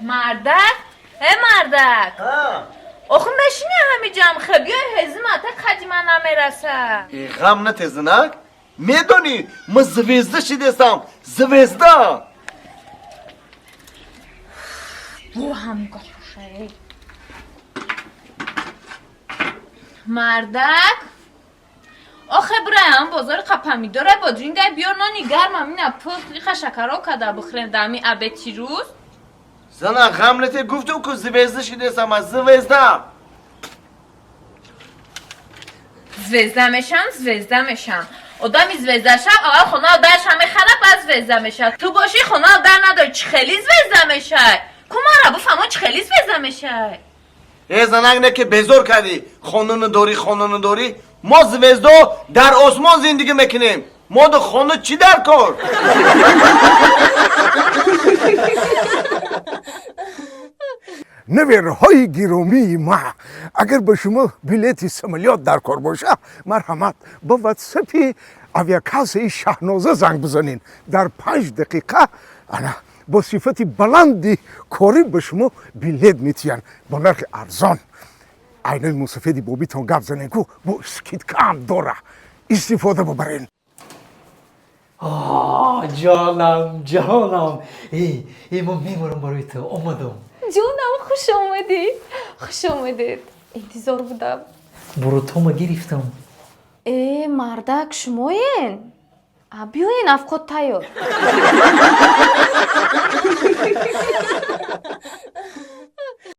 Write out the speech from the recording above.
Мардак, э мардак. Охи мешини ҳамиҷам хе биёй ҳезимата қадима намераса. Э, ғам нате, занак. Медонӣ, ма звезда шидесам, звезда. Бо ҳам гапушай. Мардак, охе бираям бозори қапамидора бодринга биёр нони гармам ина пухт иха шакаро када бихӯрем дами абети рӯз. Зана, ғам нате, гуфтум ку звезда шидесам, а звезда. Звезда мешам, звезда мешам. Одами звезда шав, аввал хона дарша мехара, баъд звезда мешав. Ту бошӣ хона дар надори, чӣ хели звезда мешай? Ку мара буфаҳмо чӣ хели звезда мешай? Э, занак, не ки безор кардӣ. Хонуну дорӣ, хонуну дорӣ. Мо звездо дар осмон зиндагӣ мекунем. Мо ду хона чӣ дар кор? Наверҳои гиромии ма, агар ба шумо билети самолёт дар кор боша, марҳамат, ба ватсапи авиакассаи Шаҳноза занг бизанед. Дар 5 дақиқа ана бо сифати баланди корӣ ба шумо билет метиҳанд бо нархи арзон. Айнои мусафеди бобитон гап занен ку бо скидкаам дора, истифода бубарен. Ҷонам, ҷонам, э, ман меморам барои ту, омадам. Ҷонам, хуш омадед, хуш омадед, интизор будам. Бурутома гирифтам. Э, мардак, шумоен? А биёен, авқот тайёр.